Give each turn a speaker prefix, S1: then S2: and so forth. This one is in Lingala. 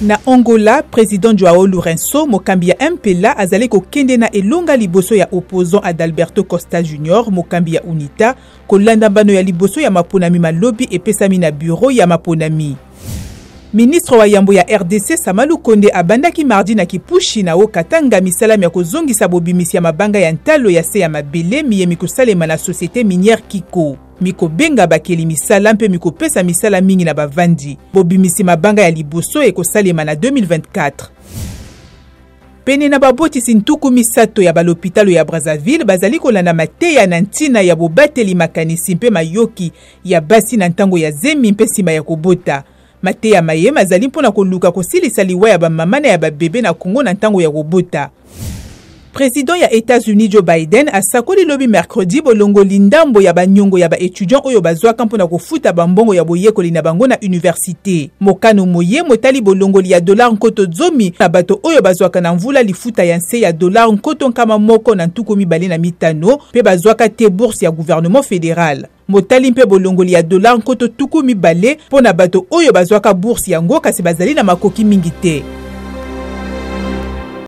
S1: Na Angola, president Joao Lourenço, mokambi ya MPLA, azali kokende na elonga liboso ya opposant Adalberto Costa Junior, mokambi ya UNITA, kolanda mbano ya liboso ya maponami ma lobi epesami na bureau ya maponami. Ministre wa yambo ya rdc Sama Lukonde abandaki mardi na Kipushi na Haut-Katanga misala mya kozongisa bobimisi ya mabanga ya ntalo ya se ya mabele miye mikosalema na societe minière Kiko. Mikobenga bakeli misala mpe mikopesa misala mingi na bavandi. Bobimisi mabanga ya liboso ekosalema na 2024. Pene na babotisi 30 ya balopitalo ya Brazzaville bazali kolanda mateya na ntina ya bobateli makanisi mpe mayoki ya basi na ntango ya zemi mpe nsima ya kobota. Mateya maye mazali mpo na koluka kosilisa liwa ya bamama na ya babebe na Congo na ntango ya kobota. President ya Etats-Unis Joe Biden asakoli lobi mercredi bolongoli ndambo ya banyongo ya ba etudiants oyo bazwaka mpo na kofuta bambongo ya boyekoli na bango na universite. Mokano moye motali bolongoli ya dollar 10,000 na bato oyo bazwaka na mvula lifuta ya nse ya dollar 125,000 mpe bazwaka te bourse ya gouvernement federal. Motali mpe bolongoli ya dollar 20,000 mpo na bato oyo bazwaka bourse yango kasi bazali na makoki mingi te.